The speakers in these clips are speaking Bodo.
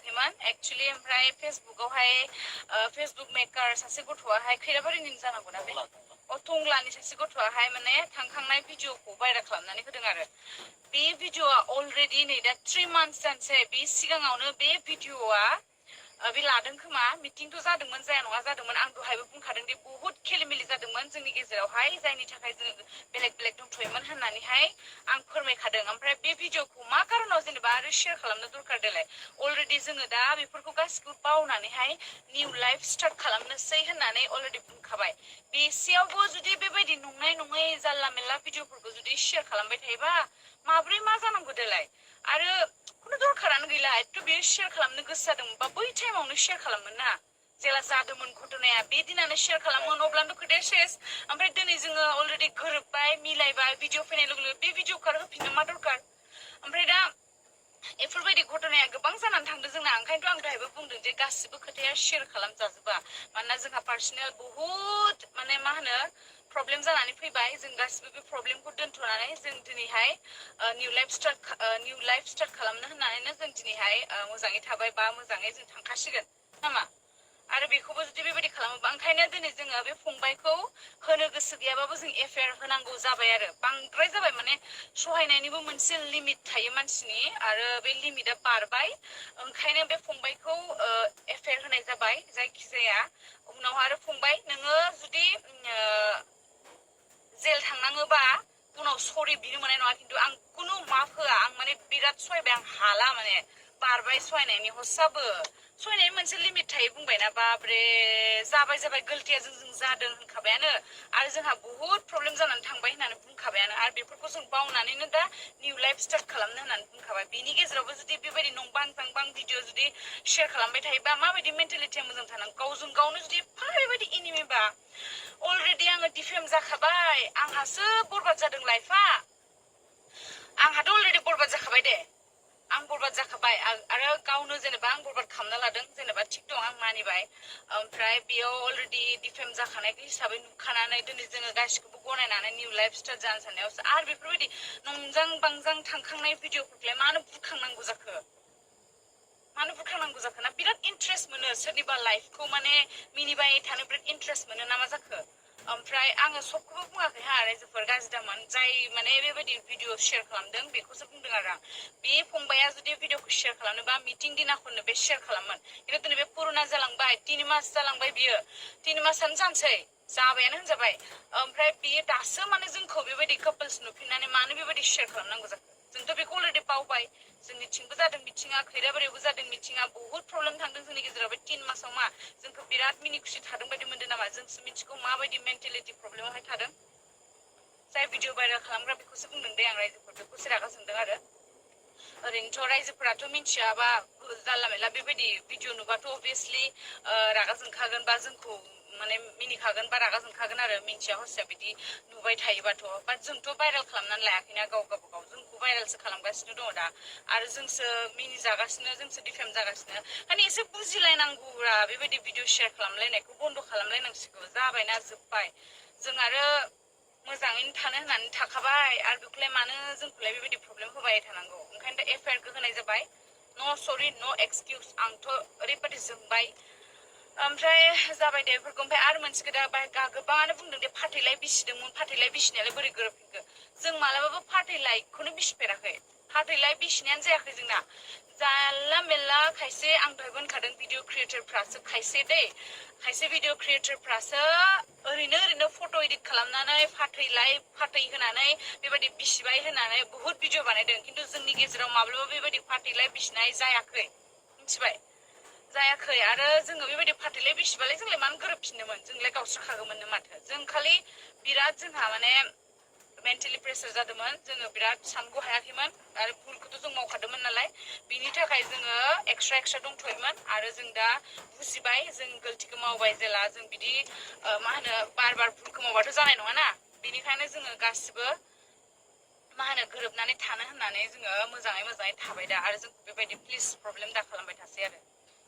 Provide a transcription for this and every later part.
थाङाखैमोन एक्चुअली ओमफ्राय फेसबुकावहाय फेसबुक मेकार सासे गथ'आहाय खैराबारिनि जानांगौ ना बे टंलानि सासे गथ'आहाय माने थांखांनाय भिडिअखौ भाइरेल खालामनानै होदों आरो बे भिडिअआ अलरेडि नै दा 3 months जानोसै बे सिगाङावनो बे भिडिअआ बे लादों खोमा मिटिंथ' जादोंमोन जाया नङा जादोंमोन आं दहायबो बुंखादों दि बहुत खेलिमेलि जादोंमोन जोंनि गेजेरावहाय जायनि थाखाय जोङो बेलेग बेलेग दंथ'योमोन होननानैहाय आं फोरमायखादों ओमफ्राय बे भिडिअखौ मा कारनाव जेनेबा आरो शेयार खालामनो दरकार देलाय अलरेडि जोङो दा बेफोरखौ गासिखौबो बावनानैहाय निउ लाइफ स्टार्ट खालामनोसै होननानै अलरेडि बुंखाबाय बेसेयावबो जुदि बेबायदि नंनाय नङै जानला मेनला भिडिअफोरखौ जुदि शेयार खालामबाय थायोबा माब्रै मा जानांगौ देलाय आरो खुनु दरखारानो गैला एथ' बेयो शेयार खालामनो गोसो जादोंमोनबा बै टाइमावनो शेयार खालामोन ना जेला जादोंमोन घटनाया बे दिनानो शेयार खालामोन अब्लानो खोथाया सेस ओमफ्राय दिनै जोङो अलरेडि गोरोबबाय मिलायबाय भिडिअ फैनाय लोगो लोगो बे भिडिअखौ होफिननो मा दरकार ओमफ्राय दा बेफोरबायदि घटनाया गोबां जानानै थांदों जोंना ओंखायनोथ' आं दहायबो बुंदों जे गासिबो खोथाया शेयार खालामजाजोबा मानोना जोंहा पार्सनेल बहुद माने मा होनो प्रब्लेम जानानै फैबाय जों गासिबो बे प्रब्लेमखौ दोनथ'नानै जों दिनैहाय निउ लाइफ स्टार्ट खालामनो होननानैनो जों दिनैहाय मोजाङै थाबाय बा मोजाङै जों थांखासिगोन नामा आरो बेखौबो जुदि बेबायदि खालामोबा ओंखायनो दिनै जोङो बे फंबायखौ होनो गोसो गैयाबाबो जों एफआइआर होनांगौ जाबाय आरो बांद्राय जाबाय माने सहायनायनिबो मोनसे लिमिट थायो मानसिनि आरो बे लिमिटआ बारबाय ओंखायनो बे फंबायखौ एफआइआर होनाय जाबाय जायखिजाया उनाव आरो फंबाय नोङो जुदि जेल थांनाङोबा उनाव सरि बिनो मोननाय नङा खिन्थु आं खुनु माफ होआ आं माने बिराद सहायबाय आं हाला माने बारबाय सहायनायनि हस्साबो सहायनायनि मोनसे लिमिट थायो बुंबायना बाब्रे जाबाय गलतिया जों जादों होनखाबायानो आरो जोंहा बहुद प्रब्लेम जानानै थांबाय होननानै बुंखाबायानो आरो बेफोरखौ जों बावनानैनो दा निउ लाइफ स्टार्ट खालामनो होननानै बुंखाबाय बेनि गेजेरावबो जुदि बेबायदि नंबां जांबां भिडिअ जुदि शेयार खालामबाय थायोबा माबायदि मेन्टेलिटिया मोजां थानांगौ गावजों गावनो जुदि एफा बेबायदि एनिमिबा अलरेडि आङो डिफेम जाखाबाय आंहासो बरबाद जादों लाइफआ आंहाथ' अलरेडि बरबाद जाखाबाय दे आं बरबाद जाखाबाय आरो गावनो जेनेबा आं बरबाद खालामना लादों जेनेबा थिग दं आं मानिबाय ओमफ्राय बेयाव अलरेडि डिफेम जाखानाय हिसाबै नुखानानै दिनै जोङो गासिखौबो गनायनानै निउ लाइफ स्टार्ट जानो साननायावसो आरो बेफोरबायदि नंजां बांजां थांखांनाय भिडिअफोरखौलाय मानो बुरखांनांगौ जाखो ना बिराद इन्ट्रेस्ट मोनो सोरनिबा लाइफखौ माने मिनिबाय थानो बिराद इन्ट्रेस्ट मोनो ना मा जाखो ओमफ्राय आङो सबखौबो बुङाखै हा रायजोफोर गाज्रि दामोन जाय माने बेबायदि भिडिअ शेयार खालामदों बेखौसो बुंदों आरो आं बे फंबाया जुदि भिडिअखौ शेयार खालामनोबा मिटिं दिनाखौनो बे शेयार खालामोन खिन्थु दिनै बे पुरुना जालांबाय 3 मास जालांबाय बियो 3 मासानो जानोसै जाबायानो होनजाबाय ओमफ्राय बियो दासो माने जोंखौ बेबायदि कापल्स नुफिननानै मानो बेबायदि शेयार खालामनांगौ जाखो जोंथ' बेखौ अलरेडि बावबाय जोंनिथिंबो जादों मिथिङा खैराबारियावबो जादों मिथिङा बहुद प्रब्लेम थांदों जोंनि गेजेराव बे 3 मासाव मा जोंखौ बिराद मिनि खुसि थादों बायदि मोनदों नामा जोंसो मिथिगौ माबायदि मेन्टेलिटि प्रब्लेमावहाय थादों जाय भिडिअ भाइरेल खालामग्रा बेखौसो बुंदों दे आं रायजोफोर बेखौसो रागा जोंदों आरो ओरैनोथ' रायजोफोराथ' मिथियाबा जानला मेनला बेबायदि भिडिअ नुबाथ' अभियासलि रागा जोंखागोन बा जोंखौ माने मिनिखागोन बा रागा जोंखागोन आरो मिन्थिया हसिया बिदि नुबाय थायोबाथ' बाट जोंथ' भाइरेल खालामनानै लायाखैना गाव गावबागाव जोंखौ भाइरेलसो खालामगासिनो दङ दा आरो जोंसो मिनिजागासिनो जोंसो डिफेम जागासिनो माने एसे बुजिलायनांगौब्रा बेबायदि भिडिअ शेयार खालामलायनायखौ बन्द' खालामलायनांसिगौ जाबायना जोब्बाय जों आरो मोजाङैनो थानो होननानै थाखाबाय आरो बेखौलाय मानो जोंखौलाय बेबायदि प्रब्लेम होबाय थानांगौ ओंखायनोथ' एफआइआरखौ होनाय जाबाय न' सरि न' एक्सकिउस आंथ' ओरैबायदि जोंबाय ओमफ्राय जाबाय दे बेफोरखौ ओमफ्राय आरो मोनसे खोथा गोबाङानो बुंदों दे फाथैलाय बिसिदोंमोन फाथैलाय बिसिनायालाय बोरै गोरोबफिनखो जों मालाबाबो फाथैलायखौनो बिसिफेराखै फाथैलाय बिसिनायानो जायाखै जोंना जानला मेनला खायसे आं दहायबो होनखादों भिडिअ क्रिएटरफ्रासो खायसे भिडिअ क्रिएटरफ्रासो ओरैनो फट' इडिट खालामनानै फाथै होनानै बेबायदि बिसिबाय होनानै बुहुत भिडिअ बानायदों खिन्थु जोंनि गेजेराव माब्लाबा बेबायदि फाथैलाय बिसिनाय जायाखै मिथिबाय जायाखै आरो जोङो बेबायदि फाथैलाय बिसिबालाय जोंलाय मानो गोरोबफिननोमोन जोंलाय गावस्राखागौमोननो माथो जों खालि बिराद जोंहा माने मेन्टेलि प्रेसार जादोंमोन जोङो बिराद सानगौ हायाखैमोन आरो भुलखौथ' जों मावखादोंमोन नालाय बिनि थाखाय जोङो एक्सट्रा दंथ'योमोन आरो जों दा बुजिबाय जों गलतिखौ मावबाय जेला जों बिदि मा होनो बार भुलखौ मावबाथ' जानाय नङाना बेनिखायनो जोङो गासिबो मा होनो गोरोबनानै थानो होननानै जोङो मोजाङै थाबाय दा आरो जोंखौ बेबायदि प्लिज प्रब्लेम दा खालामबाय थासै आरो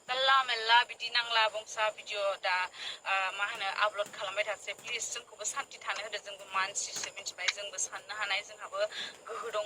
जानला मेनला बिदि नांला बंसा भिडिअ दा मा होनो आपल'ड खालामबाय थासै प्लिज जोंखौबो सान्ति थानो होदो जोंबो मानसिसो मिथिबाय जोंबो साननो हानाय जोंहाबो गोहो दङ